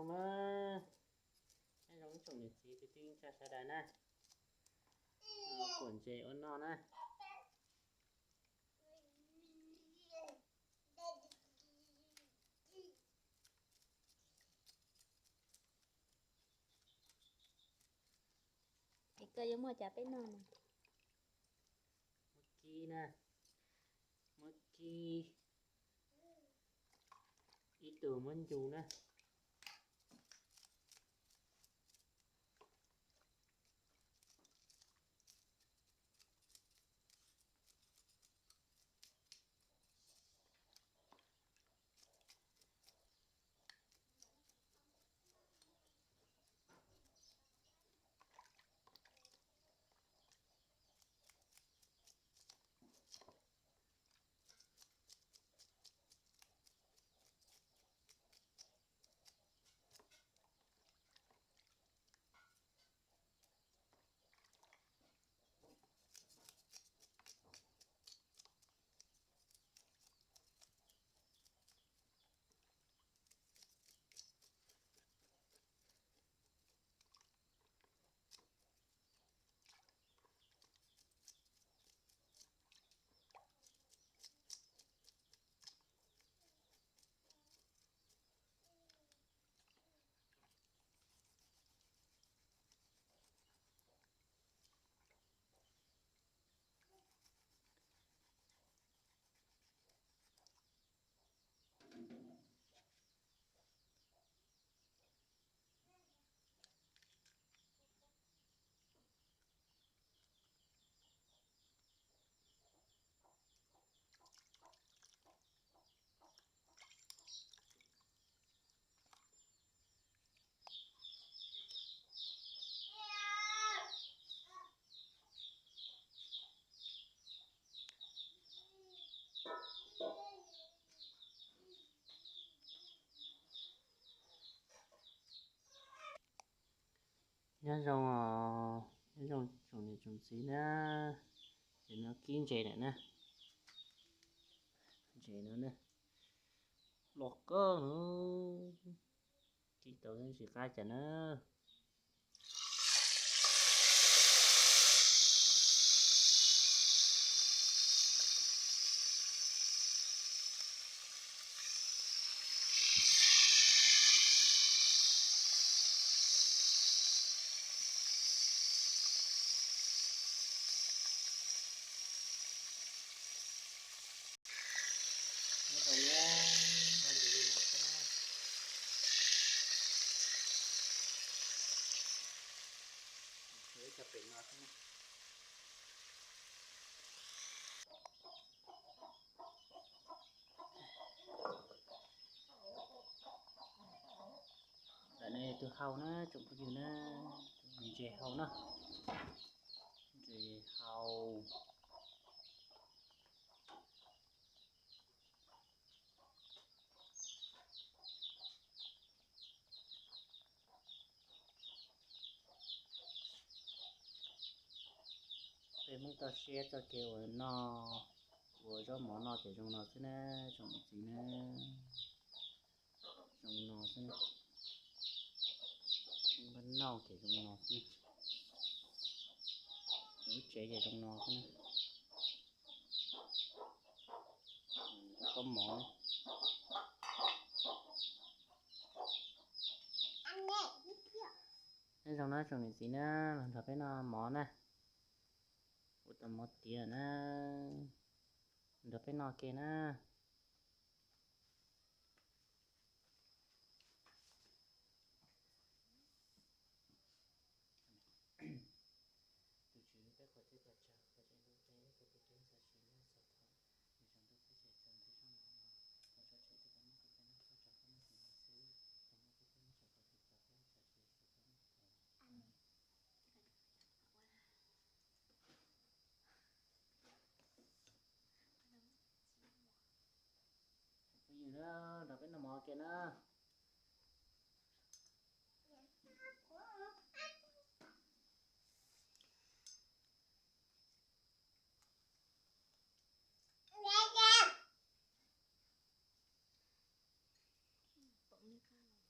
Zoo na, nyob zoo ib tsoom niam txiv kwv tij neej tsa sawv daws na, kuam ntses ua noj na. Es koj yuav muaj cas peb noj no? Muab kib na, muab kib, ib tug muab ncu na. Nyob zoo, nyob zoo tsoom niam tsoom txiv na, ces no kib ntses lawm na, ntses no na, los kawg no, kib tau ntsis qab cas na. Ntawm no yog tus hau na tsoom phooj ywg na, tus ntses hau na, ntses hau. Peb Hmoob toj siab txoj kev uas noj, uas zaub mov noj ces zoo no xwb na, tsoom niam txiv na, zoo no xwb na. Peb noj ces zoo no xwb na, lub tsev ces zoo no xwb na. Zaub mov. Nyob zoo na tsoom niam txiv na, los nrog peb noj mov na. Ua tau mov tiav na, nrog peb noj ke na. Tus Tswv, peb qhuas teb pab tsaug koj tseem hlub peb, koj pub peb txoj sia nyob txog thaum nws tsaus ntuj peb tseem txog ntua zaub mov no, thov tso tseg tej kab mob rau peb noj txhob raug kab mob tus no xwb, txog muaj peb peb noj tso kom txog peb tso tseg txog kab mob tus. Phooj ywg na, nrog peb noj mov ke na.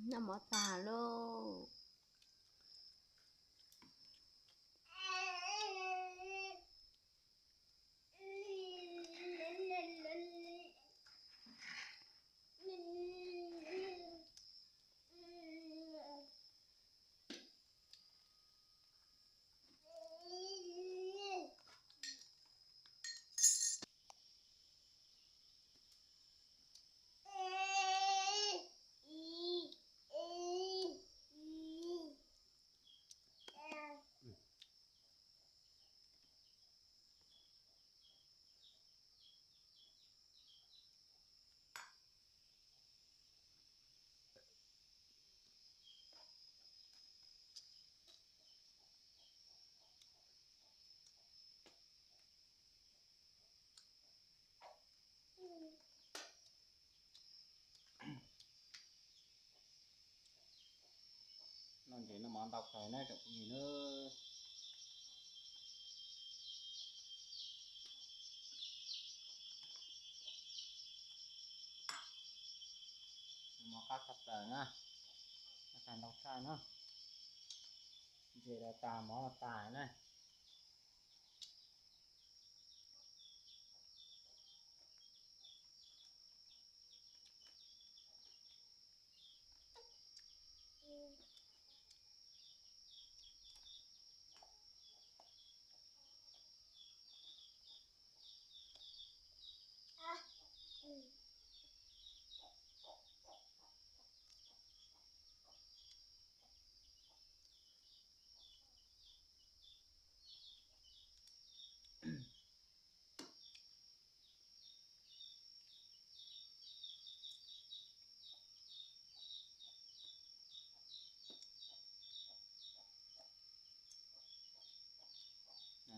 Noj mov tag lauj. Noj ntses noj mov ntau kawg na tsoom phooj ywg na. Mov qab tshaj plaws na, qab tag ntau tshaj na. Ntses los tag mov los tag na.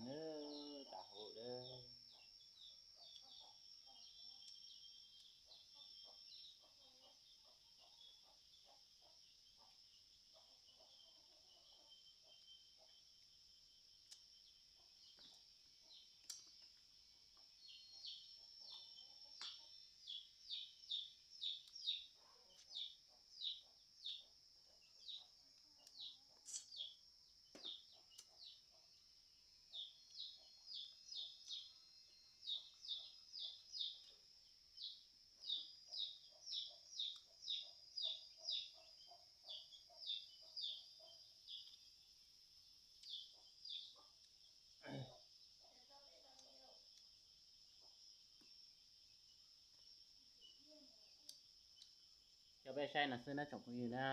Nws tas hauv lawm. Coj peb saib no xwb na tsoom phooj ywg na.